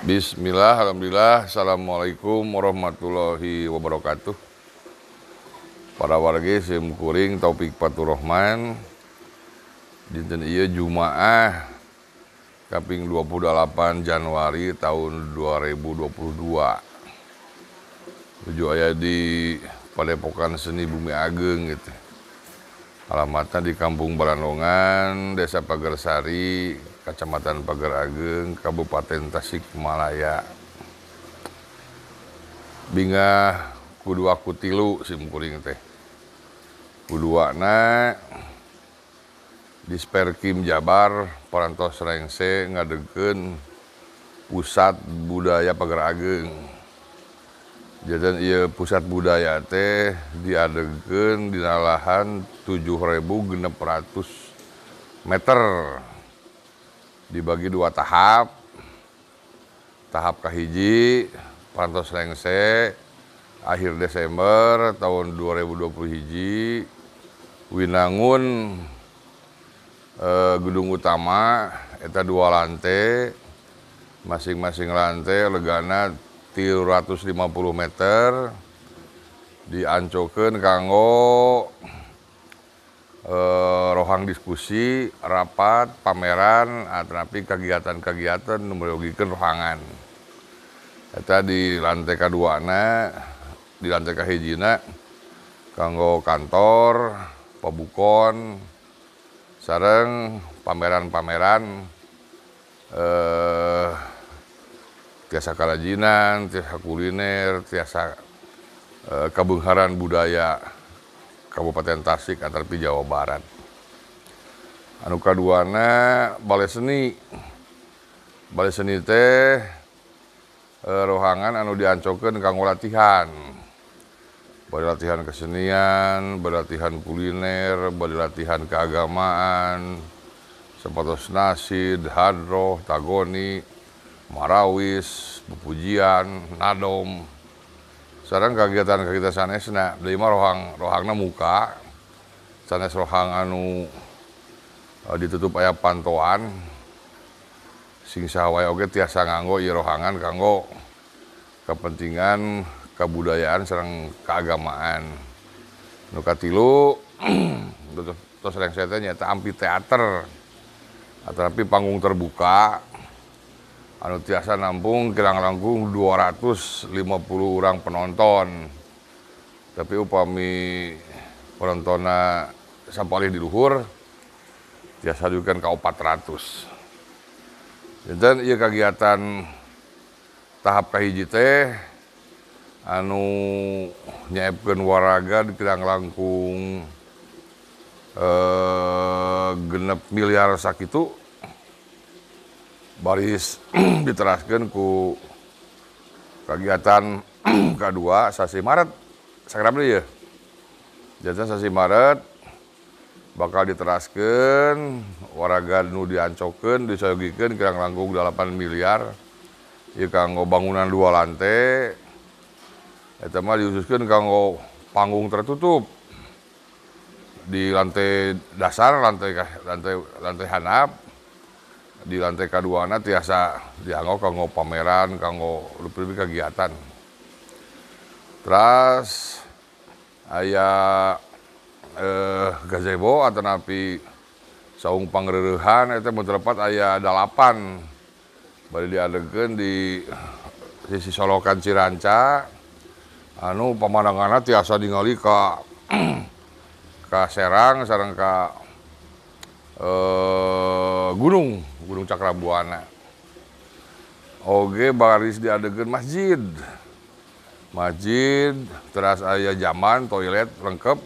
Bismillah, alhamdulillah, assalamualaikum warahmatullahi wabarakatuh. Para wargi sim kuring Taufik Faturrahman. Dinten ieu Jumaah kaping 28 Januari tahun 2022. Tujuh aya di Padepokan Seni Bumi Ageng gitu. Alamatnya di Kampung Balandongan, Desa Pagersari, Kecamatan Pager Ageng, Kabupaten Tasikmalaya. Bingah kudua kutilu sim kuring teh. Kuduana Disperkim Jabar parantos rengse ngadegkeun pusat budaya Pager Ageng. Jadi ieu pusat budaya teh diadegkeun dina lahan 7.600 meter. Dibagi dua tahap. Tahap kahiji parantos rengse akhir Desember tahun 2020 hiji winangun gedung utama eta dua lantai, masing-masing lantai legana 350 meter, diancokeun kanggo rohang diskusi, rapat, pameran, atanapi kegiatan-kegiatan nu meryogikeun rohangan. Eta di lantai kaduana, di lantai kahijina kanggo kantor, pabukon, sareng pameran-pameran tiasa karajinan, tiasa kuliner, tiasa kabeungharan budaya Kabupaten Tasik atanapi Jawa Barat. Anu kaduana Balai Seni. Balai Seni teh rohangan anu diancokeun kanggo latihan. Bade latihan kesenian, bade latihan kuliner, bade latihan keagamaan, sapertos nasid, hadroh, tagoni, marawis, pujian, nadom. Sareng kegiatan-kegiatan sanesna, deui mah rohangna muka, sanes rohang anu ditutup aya pantoan. Sing saha wae oge tiasa nganggo ieu rohangan kanggo kepentingan kebudayaan sareng keagamaan. Nu katilu tos rengse teh nyaeta amfiteater atanapi panggung terbuka anu tiasa nampung kirang langkung 250 orang penonton. Tapi upami penontonna sapalih di luhur tiasa dugikan ka 400. Janten ieu kagiatan tahap kahiji teh anu nyaepkeun waraga kirang langkung 6 miliar sakitu baris diteraskeun ku kegiatan kedua sasi Maret sakrab deui yeuh. Janten sasi Maret bakal diteraskeun waraga nu diancokeun disayogikeun kirang langkung 8 miliar ieu kanggo bangunan 2 lantai. Eta mah dihususkeun kanggo panggung tertutup di lantai dasar, lantai handap. Di lantai kaduana tiasa dianggo kanggo pameran, kanggo leuwih kegiatan. Terus aya gazebo atanapi saung pangreurehan eta mun tepat aya 8 bade diadegkeun di sisi Solokan Ciranca. Anu pemandanganna tiasa ningali ka Serang sareng ka Gunung Cakrabuana. Oge baris diadegkeun masjid. Masjid teras aya jamban, toilet lengkap.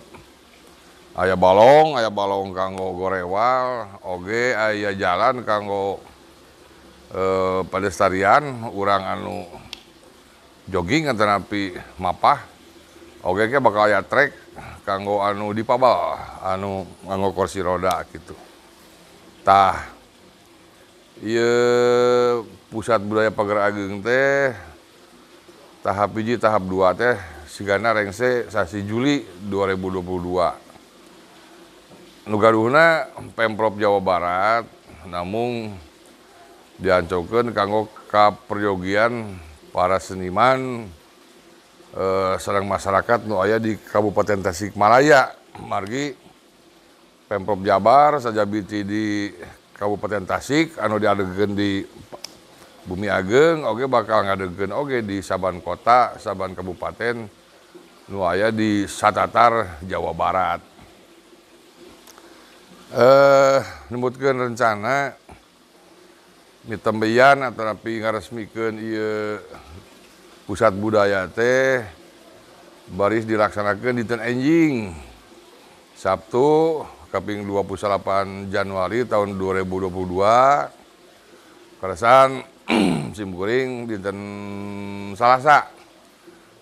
Aya balong kanggo gorewal, oge aya jalan kanggo pedestarian urang anu jogging atanapi mapah. Oge ke bakal aya trek kanggo anu dipabel, anu nganggo kursi roda gitu. Tah ieu pusat budaya Pager Ageng teh tahap hiji tahap 2 teh sigana rengse sasi Juli 2022. Nu gaduhna Pemprov Jawa Barat, namung Diancokeun kanggo kaperyogian para seniman sareng masyarakat nu aya di Kabupaten Tasikmalaya. Margi Pemprov Jabar sajabiti di Kabupaten Tasik anu diadegkeun di Bumi Ageng oge bakal ngadegkeun oge di saban kota, saban kabupaten nu aya di satatar Jawa Barat. Nyebutkeun rencana mitembeyan atanapi ngaresmikeun ieu pusat budaya teh baris dilaksanakeun dinten enjing Sabtu kaping 28 Januari tahun 2022. Kaleresan simkuring dinten Salasa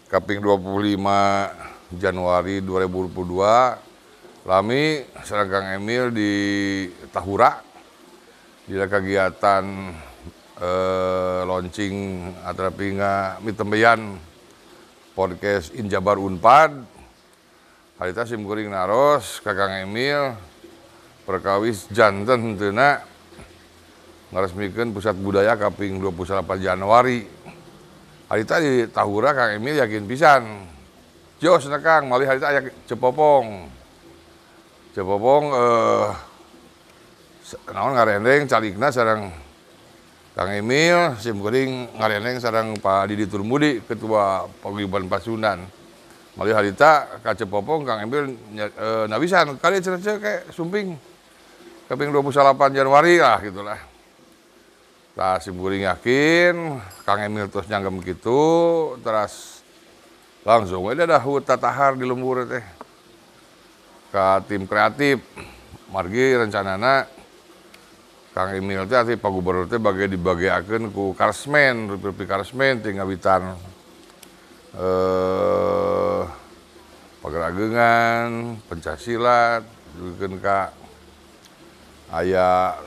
kaping 25 Januari 2022 lami sareng Kang Emil di Tahura dina kegiatan launching atanapi mitembeyan podcast Injabar Unpad. Harita simkuring naros ka Kang Emil perkawis janten henteuna ngaresmikeun pusat budaya kaping 28 Januari. Harita di Tahura Kang Emil yakin pisan. Jos na Kang, malih harita aya Cepopong. Cepopong naon ngarendeng calikna sareng Kang Emil, simkuring ngarendeng sareng Pak Didi Turmudi, Ketua Paguyuban Pasundan. Malih harita ka Cepopong Kang Emil nawisan kali cenah ke sumping kaping 28 Januari lah gitulah. Tah simkuring yakin Kang Emil terus nyanggem kitu, terus langsung we dahut tatahar di lembur teh ka tim kreatif. Margi rencanana Kang Emil teh arti Pak Gubernur teh bage dibageakeun ku karsmen, rupi-rupi karsmen ti ngawitan pagerageungan, pencak silat, dugikeun ka aya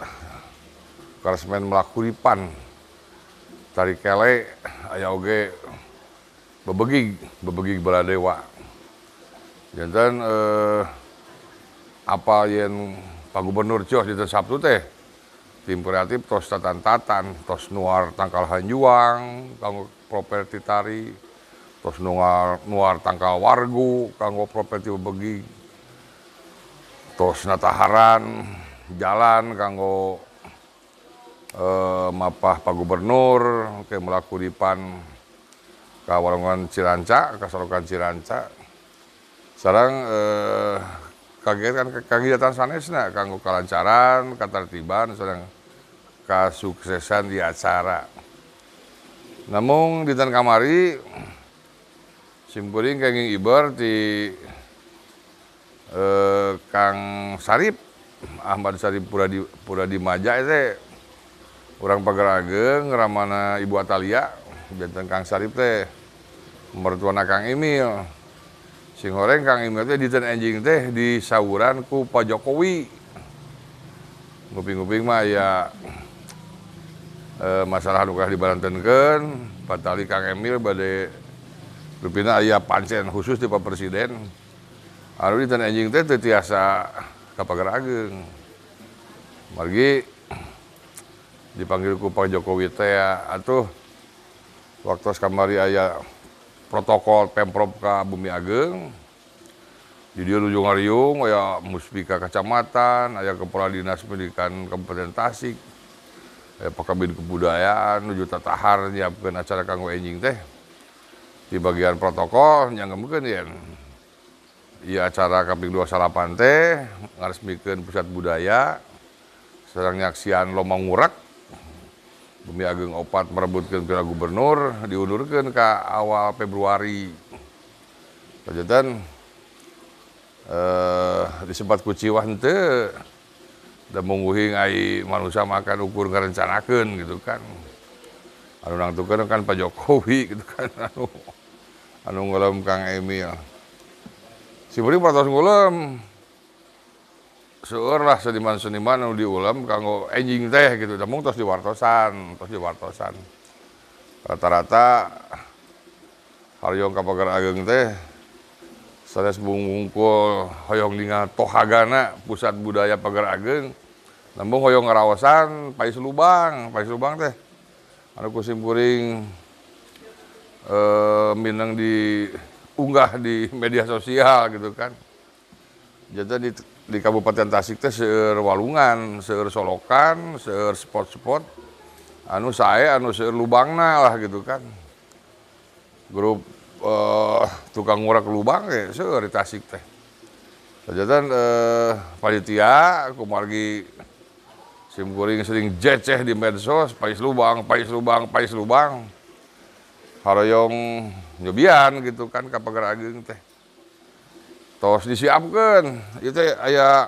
karsmen melakuripan, tari kele, aya oge bebegig, bebegig baladewa. Janten apa yen Pak Gubernur jos dinten Sabtu teh tim kreatif tos tatan-tatan, tos nuar tangkal hanjuang kanggo properti tari, tos nuar tangkal wargu kanggo properti bebegig, tos nataharan jalan kanggo mapah Pak Gubernur ke melakuripan ka Walungan Ciranca, ka Sorokan Ciranca. Sareng kagiatan sanesna kanggo kalancaran, katertiban sareng kasuksesan di acara. Namun dinten kamari simkuring kenging iber di Kang Sarip, Ahmad Sarip Puradimaja teh urang Pagerageung ramana Ibu Atalia, janten Kang Sarip teh mertuana Kang Emil. Sing horeng Kang Emil teh dinten enjing teh disawuran ku Pak Jokowi. Nguping-nguping mah aya masalah nu dibarantenkeun, patali Kang Emil bade rupina aya pancen khusus di Pak Presiden. Anu dinten enjing teh teu tiasa ka Pagerageung. Margi dipanggil ku Pak Jokowi teh atuh waktu kamari aya protokol Pemprov ka Bumi Ageng. Di dieu nuju ngariung aya muspika kecamatan, aya kepala dinas pendidikan Kabupaten Tasik, aya Pakabin Kebudayaan nuju tatahar nyiapkeun acara kanggo enjing teh. Di bagian protokol nyanggemkeun yen ieu acara kaping 28 teh ngaresmikeun pusat budaya sareng nyaksian lomba ngurek Bumi Ageng opat merebutkeun piala gubernur diundurkeun ka awal Februari. Kajetan disebat kuciwah henteu da mungguhing ai manusia makan ukur ngarencanakeun gitu kan. Anu nangtukeun kan Pak Jokowi gitu kan, anu ngulem Kang Emil. Simkuring patos ngulem seueur lah seniman-seniman anu diulem kanggo enjing teh gitu, namun tos diwartosan, tos diwartosan. Rata-rata hoyong ka Pagerageung teh sanes bungkul hoyong ningal tohagana pusat budaya Pagerageung Nembung hoyong ngaraosan pais lubang teh. Anu ku simkuring mineng diunggah di media sosial gitu kan. Jadi di Kabupaten Tasik teh seueur walungan, seueur solokan, seueur spot-spot anu sae anu seueur lubangna lah gitu kan. Grup tukang ngurek lubang ge seueur di Tasik teh. Sajatan panitia kumargi simkuring sering jeceh di medsos, pais lubang, pais lubang, pais lubang. Haroyong nyobian gitu kan ka Pagar Ageng teh. Tos disiapkeun, ieu teh aya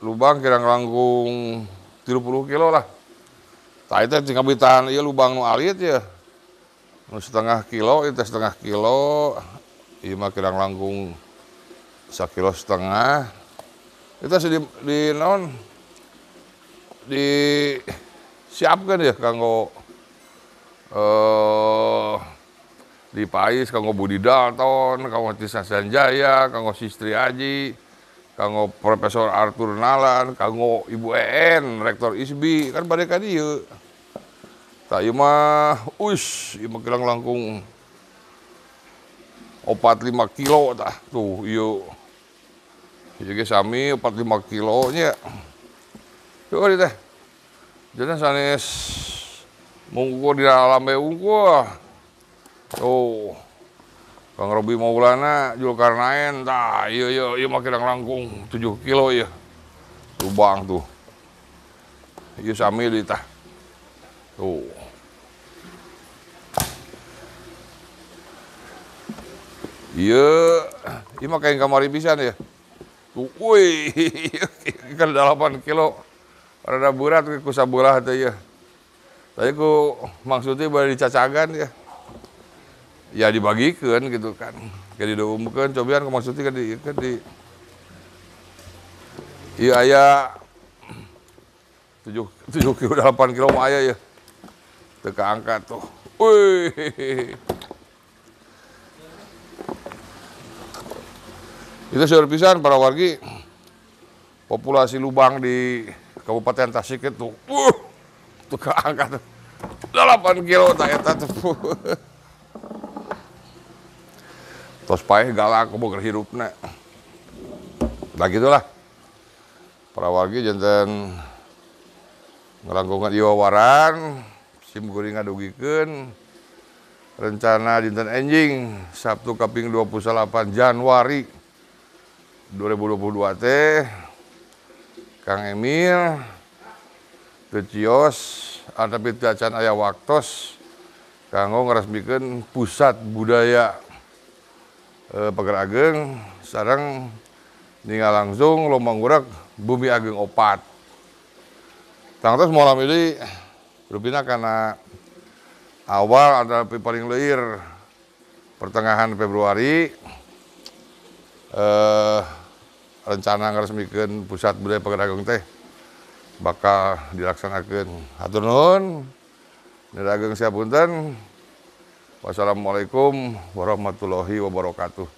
lubang kirang langkung 30 kilo lah. Tah eta teh ngabitan ieu lubang nu alit ya. Nu setengah kilo, ieu teh setengah kilo. Ieu mah kirang langkung sakilo setengah. Eta di naon? Disiapkan ya kanggo di pais kanggo Budi Dalton, kanggo Tisna Sanjaya, kanggo Sistri Aji, kanggo Profesor Arthur Nalan, kanggo Ibu EN, Rektor ISBI, kan bade ka dieu. Tah ieu mah uis, ieu mah kirang langkung 4-5 kilo tah tuh ieu. Ieu ge sami 4-5 kilo nya. Tuh teh. Jadi sanes mungkur di lambe unggul. Tuh. Kang Robi Maulana Zulkarnain tah ieu ieu ieu mah kirang langkung 7 kilo ieu. Lubang tuh. Ieu sami deui tah. Tuh. Ieu ieu mah kayak kamari pisan ya. Tuh, wih, kan 8 kilo. Rada berat ku sabelah teh ya. Tapi ku maksudnya bari dicacagan ya. Ya dibagikeun gitu kan. Kayak diumumkeun cobian ku maksudnya kan di ieu aya 7 kilo 8 kilo mah aya ya. Teu kaangkat tuh. Wih. Itu seueur pisan para wargi. Populasi lubang di Kabupaten Tasik itu, tuh keangkat 8 kilo tak eta tuh. Tos paeh galak boger hirupna. Nah gitulah. Para wargi janten ngalangkungan ieu wawaran, sim kuring ngadugikeun rencana dinten enjing Sabtu kaping 28 Januari 2022 teh Kang Emil teu cios atapi teu acan aya waktos kanggo ngaresmikeun pusat budaya Pagar Ageng sareng ningal langsung lomba ngurek Bumi Ageng 4. Tangtos malam ini rupina kana awal atapi paling leuir pertengahan Februari rencana ngaresmikeun pusat budaya Pagar Ageng teh bakal dilaksanakeun. Hatur nuhun. Nira ageng siapunten. Wassalamualaikum warahmatullahi wabarakatuh.